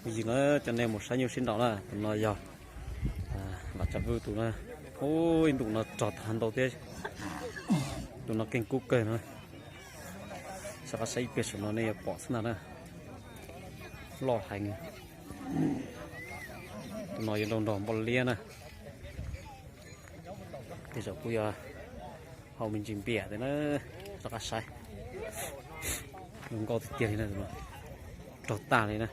Kuv yim na, coj nej mus saib nyuj sib nraus na. Tus no yog Vam Tsav Vwj tus na. Ub, ib ntus no rog tag ntau thiab. Tus no keej kub kawg no. Soj qab saib ib pliag saum no nej yuav pom xwb ntag na. Loj heev. Tus no yuav nrau nrog npoj liab na. Tej zaum kuj yog hau me ntsis npiam thiab na. Soj qab saib. Zoo nkauj tiag tiag li na. Rog tag li na.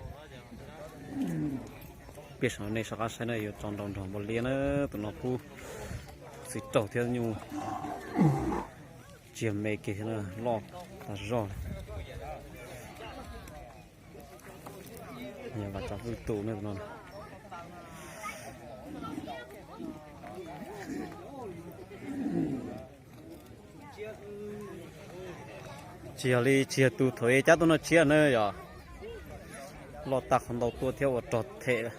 Pliag saum no nej soj qab saib na, yuav tso nrau nrog npoj liab na. Tus no kub txiv raug thiab nyuj tsis yog me kiag thiab na, loj tas zog li. Yog Vam Tsav Vwj tus no. Tsis yog li, tsis yog tus thaum cab tuaj noj tsiab na yog. Loj tag qhov ntau tuaj thiab ua rog them.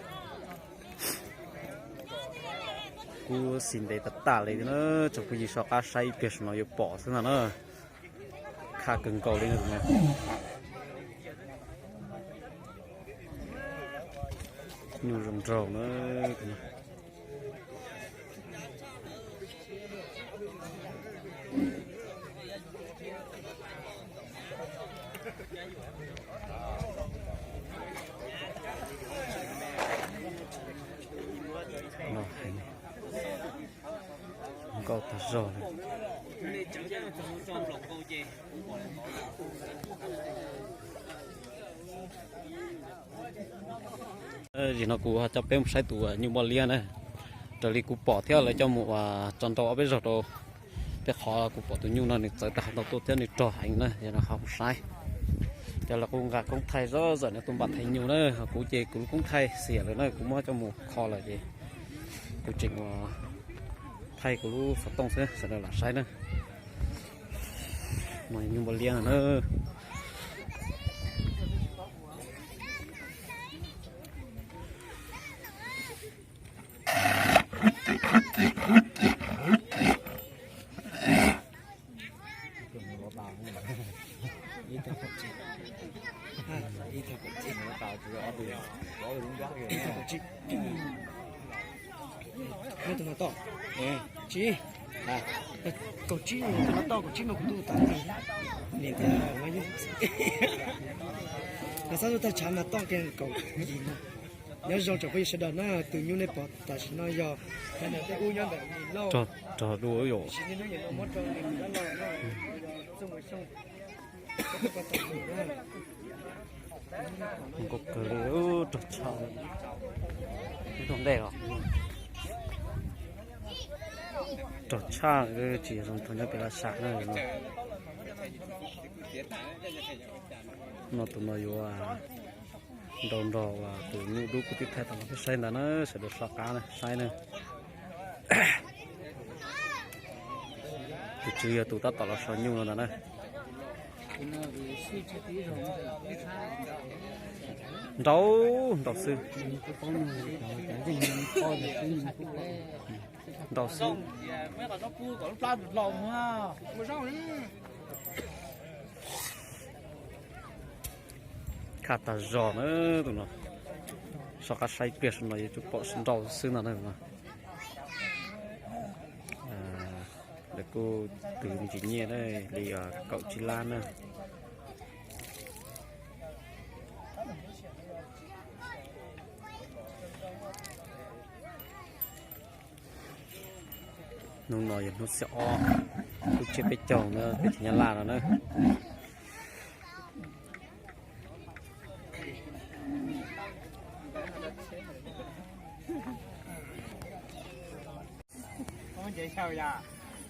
Kub xis ntev tas tas li na. Tsoom phooj ywg soj qab saib ib pliag saum no yuav pom xwb ntag na. Khaj kawg nkaus li na. Nyuj zoo nraug na. Nkauj tag zog li. Zim no kuv ho coj peb mus saib tus nyuj npoj liab na. Raws li kuv pom thiab lawv coj mus tso nrau ob peb zaug rau. Tej qhov kuv pom tus nyuj no nws txawv tag ntau tuaj thiab nws rog heev na, yog no ho mus saib. Cov lawv kuj nqa koob thaij zom zaws no tuaj npaj thaij nyuj na, ho kuv ces kuv lub koob thaij xiam lawm na, kuv muab coj mus kho lawm ces kuv tseem ua thaij kuv lub xov tooj xwb sawv daws lam saib na. No nyuj npoj liab no na. Tus no toj, tsis, kaum tsib no, tus no toj kaum tsib no kuv tuaj tas li. Nim tias mas yog xab tuj tag tshav mas toj kiag kaum yim no. Nyob zoo tsoom phooj ywg sawv daws na, tus nyuj nej pom tam sim no yog tej ub nyob ntawm Nim Lauj, rog dua yom. Sim no muab rau Nim Lauj na. Nkauj kawg li, rog tshaj, ib tug ntej os. Rog tshaj, tsis zoo thaum nyob pem laj sam na. No tus no yuav nrau nrog tus nyuj dub kuv twb thaij tau los peb saib ntawd na, sawv daws soj qab na saib na. Tus tswv yog tus tab tom los so nyuj no ntag na. Nrau, nrau xwb. Nrau xwb. Khaj tag zog na tus no. Soj qab saib pliag saum no yuav tsum pom nrau xwb ntag na. Lawv kuj twv me ntsis nyiaj na, li kaum tsib lab na. Hnub no yog hnub xiab ob, lub tsiab peb caug na, peb chaws Nyab Laj no na.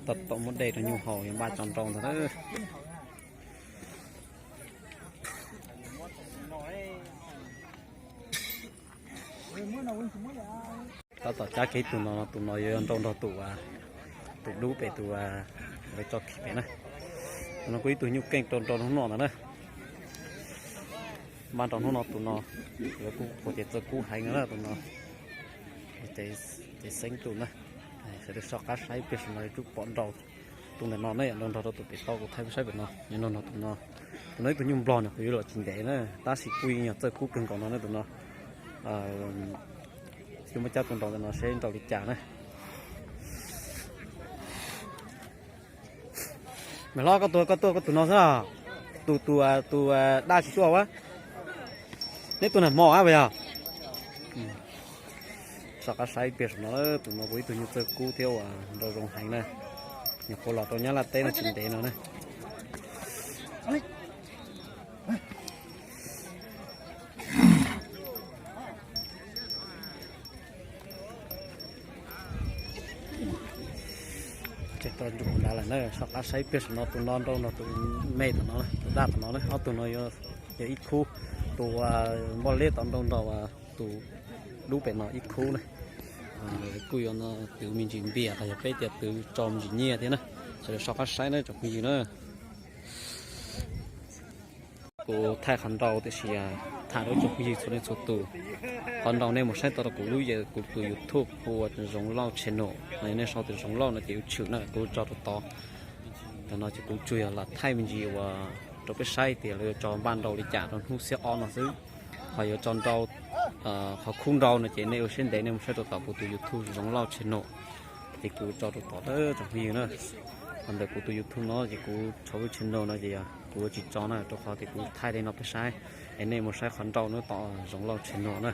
Tab tom muab dej rau nyuj haus, yuav npaj tso nrau ntag na. Tab tom cab kiag tus no, tus no yuav nrau nrog tus, tus dub pem, tus lawv tso kiag pem na. Tus no kuj ib tug nyuj keej rau nrau hnub no ntag na. Npaj nrau hnub no tus no, lawv kuj ua ces txawj kub heev no na tus no. Ces xeeb tus na, sawv daws soj qab saib ib pliag saum no yuav tsum pom nrau tus ntawm no ne, nrau nrog rau tus pem tau kuv thaij peb saib pem no, nrau nrog tus no. Tus no ib tug nyuj nplog no kuv yuav los tsis ntev na, tab sis kuj yeej yog txawj kub kawg nkaus no ne tus no. Yuav muab cab tus nraus ntawm no seb nraus li cas na. Maiv Hlob, koj tuaj, koj tuaj koj tus no xwb os. Tus, tus, tus daj tsis tuaj ua. Neb tuaj nag hmo ab puas yog? Soj qab saib ib pliag saum no, tus no kuj ib tug nyuj txawj kub thiab uas nraus zoo heev na. Nyuam qhuav los rau Nyab Laj teb no tsis ntev no na. Tseg tau ntsum nrad lawm na, soj qab saib ib pliag saum no, tus no nrau nrog tus me tom no, tus daj tom no na, ob tug no yog ib khub, tus npoj liab tom nrau nrog tus dub pem no ib khub na. Kuj yuav twv me ntsis npias los yog peb tias twv tso me ntsis nyiaj thiab na. Sawv daws soj qab saib na tsoom phooj ywg na. Kuv thaij qhov nrau tiam sis tham rau tsoom phooj ywg txhua leej txhua tus. Qhov nrau nej mus saib tau rau kuv lub, kuv tus YouTube hu ua Zoov Lauj Channel no, yog nej sau tias Zoov Lauj no ces yuav tshwm na, kuv tso rau tod. Tam no ces kuv tsuas yog lam thaij me ntsis uas rau peb saib tias lawv yuav tso npaj nrau li cas rau hnub xiab ob no xwb. Qhov yuav tso nrau, qhov khub nrau no ces nej ua siab ntev nej mus saib rau tom kuv tus YouTube Zoov Lauj Channel. Ces kuv tso rau tod tsoom phooj ywg na. Qhov ntawm kuv tus YouTube no ces kuv Tshauv Vwj Channel no ces kuv yuav tsis tso na, rau qhov tias kuv thaij li no peb saib, es nej mus saib qhov nrau no tom Zoov Lauj Channel na.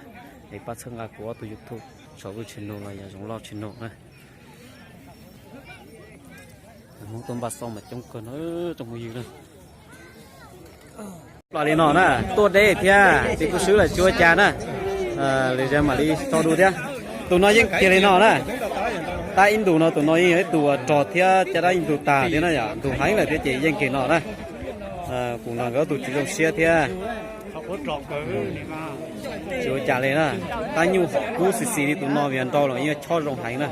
Es pab txhawb nqa kuv ob tug YouTube Tshauv Vwj Channel los yog Zoov Lauj Channel na. Hmoob tuaj npaj xauj mas coob kawg no tsoom phooj ywg na. Los li no na, tuaj deb thiab ces kuj swb lawm tsis ua cas na. Lwm zaus mam li tso dua thiab. Tus no yeej kiag li no na. Tab ib ntus no tus no yeej yog ib tug uas rog thiab caj dab yeej ntug tag thiab na yom, ntug heev lawm thiab ces yeej kiag no na. Kuv nrog nkawd ob tug tsis zoo siab thiab. Tsis ua cas li na. Tab nyuj hom kub xis xis li tus no vim nrau los yeej chob zoo heev na.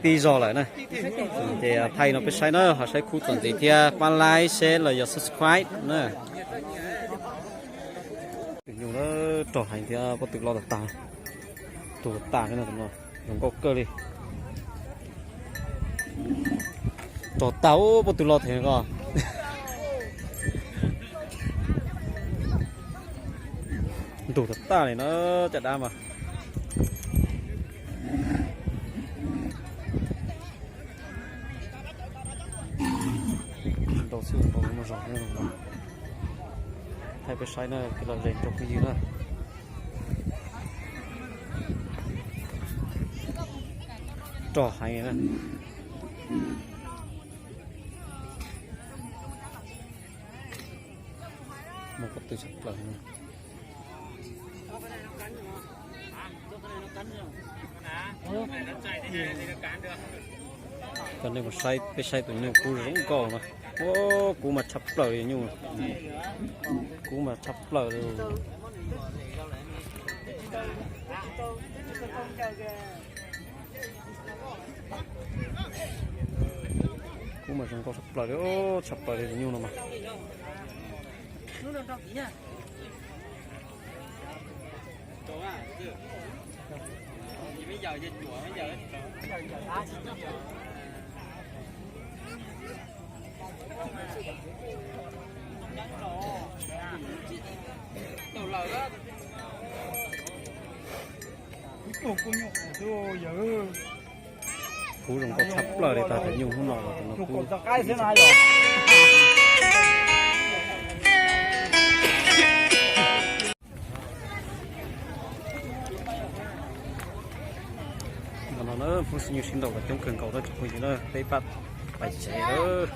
Tib zog lawm na. Ces thaij no peb saib na, ho saib khub txuas ntxiv thiab pab like, share los yog subscribe na. Tus nyuj rog heev thiab pob tw loj tag tag, tug tag thiab no, zoo nkauj kawg li. Rog tag pob tw loj thiab ko. Ntug tag tag li na, caj dab mas. Nrau xwb nrau mus zog no. Thaij peb saib na, kwv lom zem rau phooj ywg na. Rog heev na. Muaj pob tw tshaj plaws. Coj nej mus saib, peb saib tus nyuj kub zoo nkauj no. Kub mas tshaj plaws li nyuj. Kub mas tshaj plaws li. Kub mas zoo nkauj tshaj plaws li, tshaj plaws li tus nyuj no mas. Kub zoo nkauj tshaj plaws li, tag tus nyuj hnub no los tus no kub. No na, phooj ywg sib ntaus los coob kawg nkaus na tsoom phooj ywg na, peb pab pais tsev lawm.